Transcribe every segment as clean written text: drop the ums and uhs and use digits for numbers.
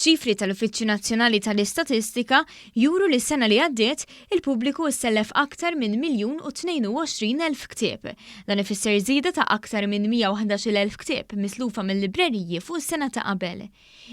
Ċifri tal-Uffiċċju Nazzjonali tal-Istatistika juru li s-sena li għaddiet, il-pubbliku ssellef aktar minn 1,022,000 ktieb. Dan ifisser żieda ta' aktar minn 111,000 ktieb mislufa mil-libreriji fuq is-sena ta' qabel.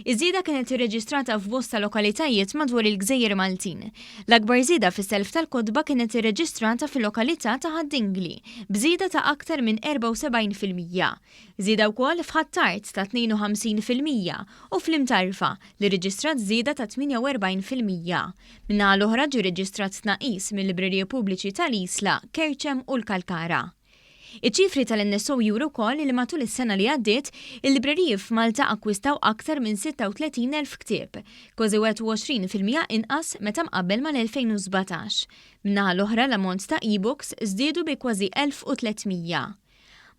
Iż-żieda kienet irreġistrata f'bosta lokalitajiet madwar il-gżejjer Maltin. L-akbar żieda fis-self tal-kotba kienet irreġistrata fil-lokalità ta' Ħad-Dingli, b'żieda ta' aktar minn 74%. Żieda wkoll f'Ħ'Attard ta' 52% u fl-Imtarfa, li rreġistrat żieda ta' 48%. Min-naħa l-oħra ġie rreġistrat tnaqqis mil-libreriji pubbliċi tal-Isla, Kerċem u l-Kalkara. Iċ-ċifri tal-NSO juru wkoll li matul is-sena li għaddiet, il-libreriji f'Malta akkwistaw aktar minn 36,000 ktieb, kważi 21% inqas meta mqabbel mal-2017. Min-naħa l-oħra l-ammont ta' e-books żdiedu bi kważi 1,300.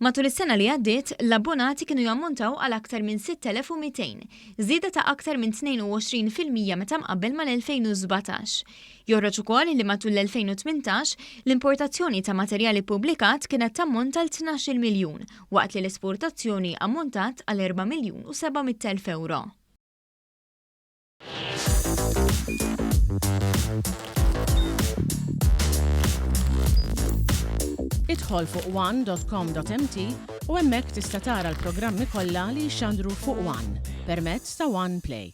Matul is-sena li għaddiet, l-abbonati kienu jammontaw għal aktar minn 6,200, żieda ta' aktar minn 22% meta mqabbel mal-2017. Joħroġ ukoll li matul l-2018, l-importazzjoni ta' materjal ippubblikat kienet tammonta għal 12-il miljun, waqt li l-esportazzjoni ammontat għal erba' miljun u 700,000 ewro. Idħol fuq one.com.mt u hemmhekk tista' tara l-programmi kollha li jixxandru fuq One permezz ta' One Play.